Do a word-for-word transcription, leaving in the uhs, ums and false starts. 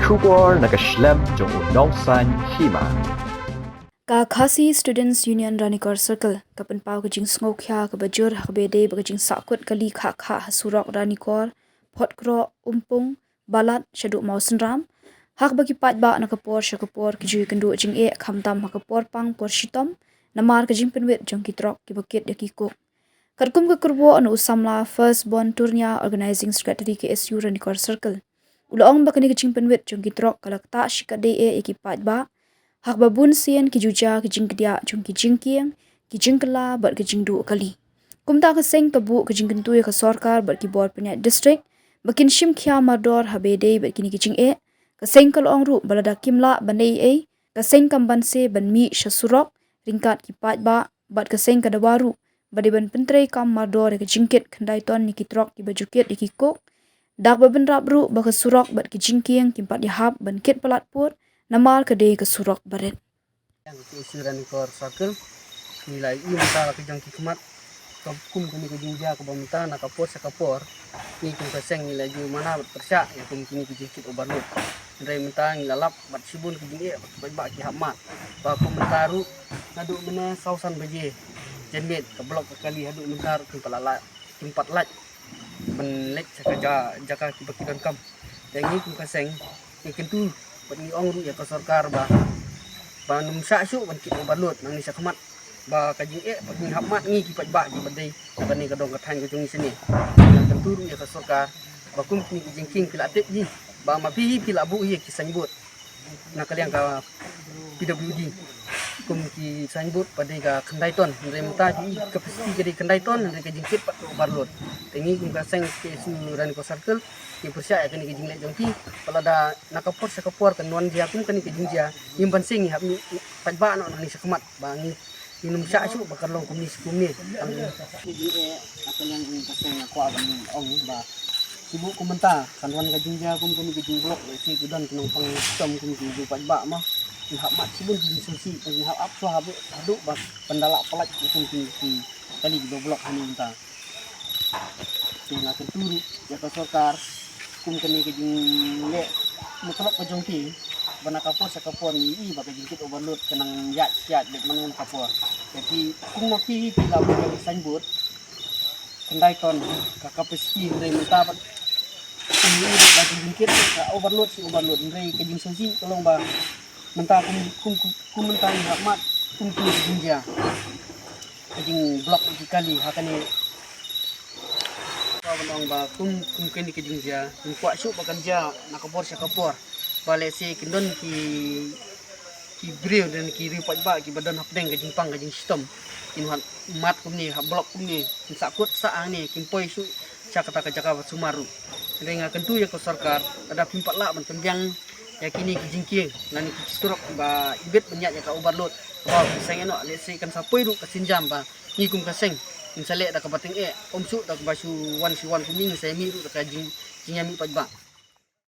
Khubor na ka shlem jong u nongsaiñ hima. Ka Khasi Students Union Ranikor Circle ka pynpaw ka jingsngewkhia kaba jur ha kaba ïadei bad ka jingsahkut kali khah khah ha surok Ranikor, Photkroh, Umpung, Balat shaduh Mawsynram, ha kaba ki paidbah na ka por sha ka por ki ju ïakynduh jingeh khamtam ha ka por pang por shitom namar ka jingpynwit jong ki trok kiba kit ïa ki kuk. Katkum ka kyrwoh na u samla First Born Turnia, Organizing Secretary K S U Ranikor Circle, u la ong ba kane ka jingpynwit jong ki trok ka la ktah shikatdei eh ïa ki paidbah, ha kaba bun sien ki ju jia ki jingkdiah jong ki jingkieng, ki jingkylla bad ki jingduh kali. Kumta ka seng ka buh ka jingkyntu ïa ka sorkar bad ki bor pynïaid district ba kin shim khia mardor ha ba ïadei bad kine ki jingeh. Ka seng ka la ong ruh ba lada kim lah ban leh ei ei, ka seng kam banse ban mih sha surok ryngkat ki paidbah, bad ka seng ka dawa ruh ba dei ban pyntreikam mardor ïa ka jingkit khyndai ton ïa ki trok kiba ju kit ïa ki kuk, da kaba bynrap ruh ba ka surok bad ki jingkieng kim pat ïahap ban kit palat pud namar ka dei ka surok barit. Ïa ka K S U Ranikor Circle, ngi la ïohi mynta la ka jong ki khmat, ka kum kane ka jingjia kaba mynta na ka por sha ka por, ngi kum ka seng ngi la ju mana bad pyrshah ïa kum kine ki jingkit overload. Hynrei mynta ngi la lap bad shibun ki jingeh bad ki paidbah ki hap mad. Ba kum mynta ruh naduh mynne saw san baje janmiet ka block ka kali haduh mynta ruh kim pat lait, kim pat lait ban leit sha ka ja-, jaka kiba ki donkam. Te ngi kum ka seng ngi kyntu bad ngi ong ruh ïa ka sorkar ba, ba nym shah shuh ban kit overload nangne sha khmat. Ba ka jingeh ba ngi hap mad ngi ki paidbah kiba dei na kane ka dong ka thaiñ ka jong ngi shane. Ngi kyntu ruh ïa ka sorkar ba kum kine ki jingkieng phi la tip hi ba ma phi hi phi la buh hi ki signboard na ka liang ka P W D. Kum ki signboard pat dei ka khyndai ton, hynrei mynta ki capacity ka dei khyndai ton, hynrei ka jingkit pat overload. Te ngi kum ka seng K S U Ranikor Circle ngi pyrshah ïa kane ka jingleh jong ki, ba lada na ka por sha ka por kan wan jia kum kane ka jingjia, ngim banse ngi hap mih paidbah noh nangne sha khmat ba ngi, ngi nym shah shuh ba kan long kumne shi kumne. Ki jingeh na ka liang kum ka seng nga kwah ban ong ba shu buh kum mynta kan wan ka jingjia kum kane ka jingblock, lehse ki don ki nongpang shitom kum ki ju paidbah ma, ki hap mad shibun ki jingsngewsih, ki hap ap shuwa haduh, haduh ba ban da lah palat kum ki, ki kali kiba block hangne mynta. Te nga kyntu ruh ïa ka sorkar kum kane ka jingleh mutlop ka jong ki, ba na ka por sha ka por ngi i ba ka jingkit overload ka nang ïaid ïaid beit man ka por. Te phi kum ma phi phi la buh ïa ka signboard khyndai ton ka capacity, hynrei mynta pat kum ngi i ba ka jingkit ka overload shi overload, hynrei ka jingsngewsih ka long ba mynta kum, kum, kum, kum mynta ngi hap mad kum ki jingjia ka jingblock ki kali ha kane. Ka ban ong ba kum, kum kane ka jingjia ngim kwah shuh ba kan jia na ka por sha ka por. Ba lehse kin don ki, ki briew ne ki riew paidbah kiba don hapdeng ka jingpang ka jingshitom, kin hap mad kumne, hap block kumne, kin sahkut sah hangne, kim poi shuh sha kata ka jaka ba sumar ruh. Hynrei nga kyntu ïa ka sorkar, lada phim pat lah ban pynbiang ïa kine ki jingkieng lane ki surok ba ibit ban ïaid ïa ka overload, ba ka seng ïa noh, lehse kan sa poi ruh ka sienjam ba ngi kum ka seng ngin sa leh da kaba tyngeh, ym shuh da kaba shu wan shu wan kumne, ngin sa ïamih ruh da ka jing, jingïamih paidbah.